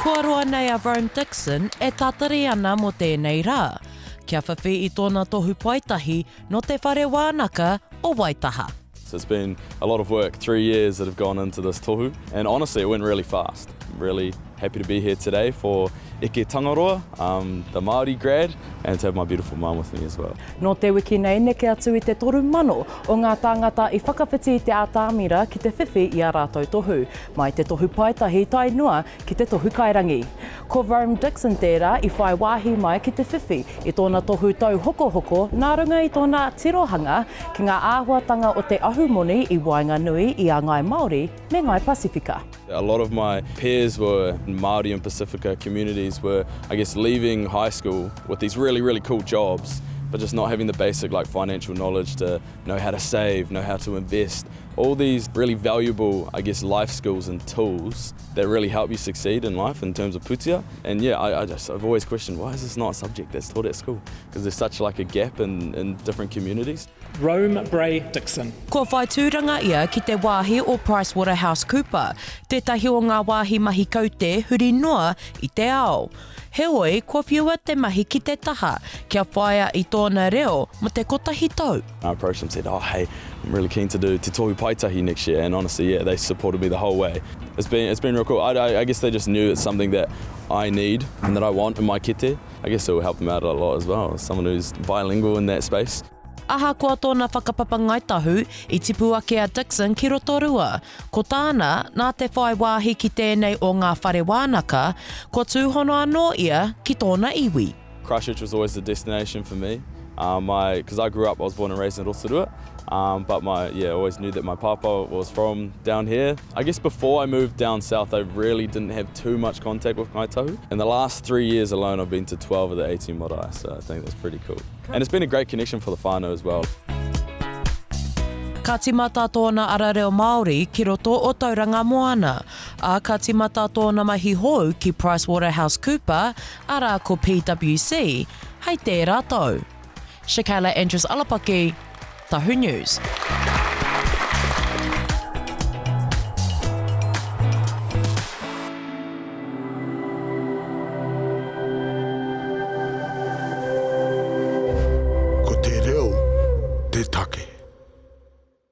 Kua roa nei a Rome Dixon e tatari ana mō tēnei rā, kia whiwhi i tōna tohu paetahi nō Te Whare Wānaka o Waitaha. So it's been a lot of work, three years that have gone into this tohu, and honestly it went really fast. I'm really happy to be here today for Eke Tangaroa, um, the Māori grad, and to have my beautiful mum with me as well. Nō te wiki nei neke atu i te 3,000 o ngā tāngata i whakawhiti i te atamira ki te whiwhi i ā rātou tohu, mai te tohu paetahi tae noa ki te tohu kairangi. Ko Rome Dixon tērā i whai wāhi mai ki te whiwhi i tōna tohu tauhokohoko nā runga i tōna tirohanga ki ngā āhuatanga o te ahumoni i waenganui i a Ngāi Māori me Ngāi Pasifika. A lot of my peers were in Māori and Pasifika communities were, I guess, leaving high school with these really, really cool jobs, but just not having the basic like financial knowledge to know how to save, know how to invest, all these really valuable, I guess, life skills and tools that really help you succeed in life in terms of pūtea. And yeah, I, I just, I've always questioned, why is this not a subject that's taught at school? Because there's such like a gap in, in different communities. Rome Bray Dixon. Kua whai tūranga ia ki te wāhi o PricewaterhouseCooper, tētahi o ngā wāhi mahi kaute huri noa i te ao. Heoi, kua whiua te mahi ki te taha kia whāia i tōna reo mō te kotahi tau. I approached them said, oh hey, I'm really keen to do Te Tohu Paetahi next year and honestly yeah, they supported me the whole way. It's been, it's been real cool. I, I, I guess they just knew it's something that I need and that I want in my kete. I guess it will help them out a lot as well, as someone who's bilingual in that space. Ahakoa tōna whakapapa Ngāi Tahu, i tipu ake a Dixon ki Rotorua. Ko tāna, nā te whai wāhi ki tēnei o ngā whare wānaka, kua tūhono anō ia ki tōna iwi. Christchurch was always the destination for me. Um, my, cause I grew up, I was born and raised in Rotorua, um, but my, yeah, always knew that my papa was from down here. I guess before I moved down south, I really didn't have too much contact with Ngāi Tahu. In the last three years alone, I've been to 12 of the 18 marae, so I think that's pretty cool. And it's been a great connection for the whānau as well. Ka tīmata tōna ara reo Māori ki roto o Tauranga Moana, ā, ka tīmata tōna mahi hou ki PricewaterhouseCooper, arā ko PwC, hei tērā tau. Shakayla Andrews Alapaki, Tahu News.